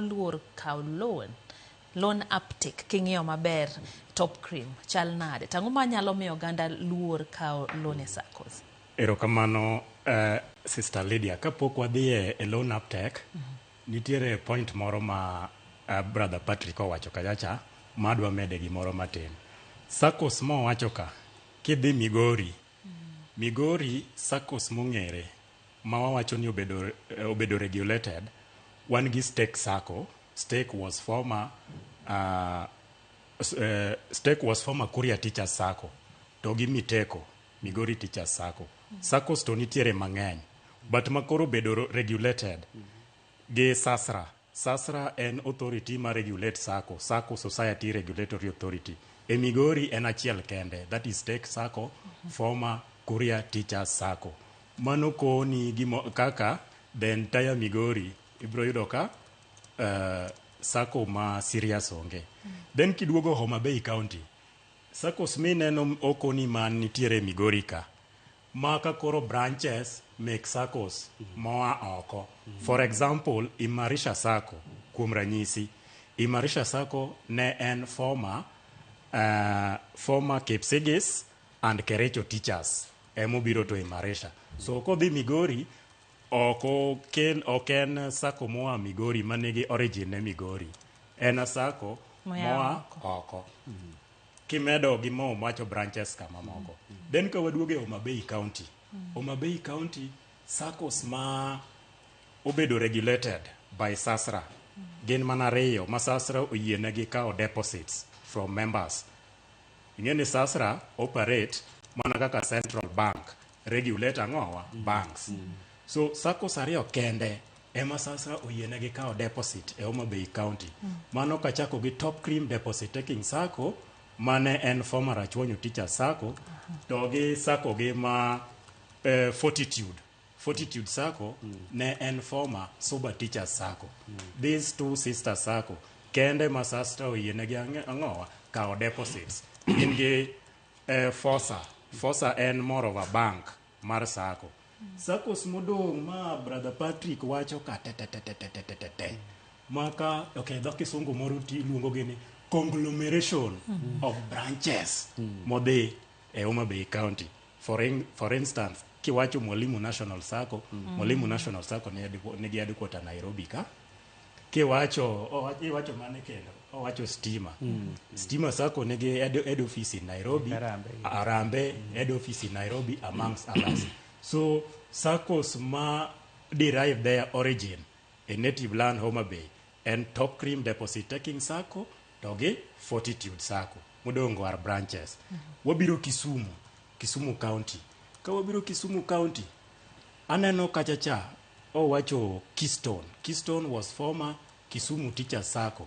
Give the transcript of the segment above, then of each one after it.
oluor kawo loan. Loan uptake king'iyo maber Top Cream chal nade? To ang'o manyalo miyo oganda luor kawo loan e SACCOs? Erokamano Sister Lydia. Kapok wadhi e loan uptake, nitiere point moro ma Brother Patrick owacho kacha cha ma adwa mede gimoro matin. SACCOs mowacho ka, kidhi Migori, Migori SACCOs mong'ere ma wawacho ni obedo regulated, wan gi Stake SACCO. Stake was former Kuria Teachers SACCO to gi Miteko, Migori Teachers SACCO. SACCOs to nitiere mang'eny, but makoro obedo regulated gi SASRA. SASRA en authority ma regulate SACCO, SACCO Society Regulatory Authority. E Migori en achiel kende, that is Stake SACCO, former Kuria Teachers SACCO. Mano koni gimo, kaka the entire Migori ibiro yudo ka SACCO ma serious onge. Then kiduogo Homa Bay County, SACCOs mineno okoni man nitiere Migori ka, maka koro branches mek SACCOs moa oko. For example, Imarisha SACCO, kuom ranyisi, Imarisha SACCO ne en former Kipsigis and Kericho teachers emobiro to Imarisha. So kodhi Migori, ok ok en SACCO moa Migori manigi origin ne Migori. En a SACCO moa oko. Kimedo gi mo wacho branches kama moko. Then ka waduogo e Homa Bay County. Homa Bay County SACCOs ma obedo regulated by SASRA gin mana ariyo ma SASRA oyienegi kawo deposits from members. Ing'e ni SASRA operate mana kaka central bank regulate ang'owa banks. So SACCOs ariyo kende ema SASRA oyienegi kawo deposit e Homa Bay County. Mano kachako gi Top Cream Deposit Taking SACCO mane en former Rachuonyo Teachers SACCO to gi SACCO gi ma Fortitude. Fortitude SACCO ne en former Suba Teachers SACCO. These two sister SACCO kende ma SASRA oyienegi ang'owa kawo deposits. Gin gi Fosa. Fosa en more of a bank mar SACCO. SACCOs modong' ma Brother Patrick wacho ka te te te te te te te te te. Maka, okay, dho kisungu moro ti iluongo gi ni conglomeration of branches modhi e Homa Bay County. For instance, kiwacho Mwalimu National SACCO, Mwalimu National SACCO nigi headquarter Nairobi ka. Kiwacho, iwacho mane kendo? Owacho Stima. Stima SACCO nigi head office in Nairobi. Harambee. Harambee, head office in Nairobi, amongst others. So, SACCOs ma derive their origin e native land Homa Bay en Top Cream Deposit Taking SACCO to gi Fortitude SACCO. Modongo are branches. Wabiro Kisumu, Kisumu County. Ka wabiro Kisumu County, aneno kacha cha owacho Keystone. Keystone was former Kisumu Teachers SACCO.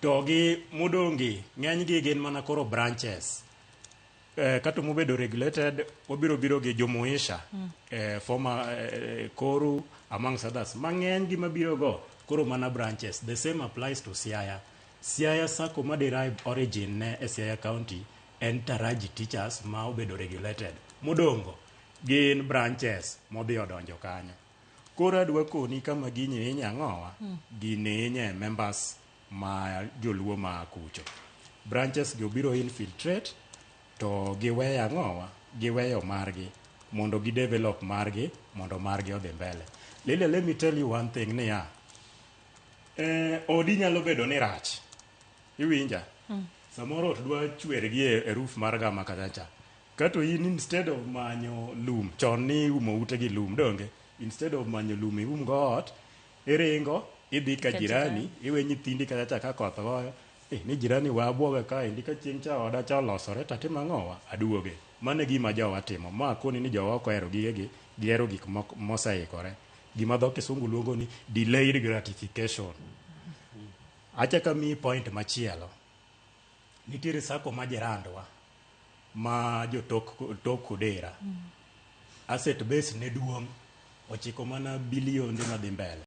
To gi modongi, ng'eny gi gin mana koro branches. Kata mobedo regulated, wabiro biro gi Jumuisha, former Koru, amongst others. Mang'eny gi mabiro go, koro mana branches. The same applies to Siaya. Siaya SACCO ma derive origin ne e Siaya County en Taraji Teachers ma obedo regulated. Modongo gin branches modhi odonjo kanyo. Koro adwa koni kama gini hinye ang'owa? Gini hinye members ma joluo ma kucho. Branches gi obiro infiltrate to giweyo ang'owa? Giweyo margi mondo gi develop margi mondo margi odhi mbele. Lile, let me tell you one thing niya. Odi nyalo bedo ni rach. Iwinja? Samoro ot dwa chwer gi e roof mar gama kacha cha. Kato in instead of manyo lum, chon ni iumo ute gi lum, donge? Instead of manyo lum ium go ot, iringo, idhi ka jirani, iwe nyithindi kacha cha ka koth goyo. Ni jirani wa abuoga kaendi ka chieng' cha oda cha olosore to atimo ang'owa? Aduoge. Mano e gima jowa timo. Ma koni ni jowa ok ohero gigegi, gihero gik moseikore. Gima dho kisungu luongo ni delayed gratification. Achako amiyi point machielo. Nitiere SACCO ma jirandwa ma jo tok Kodera. Asset base ne duong', ochiko mana bilionde madhi mbele.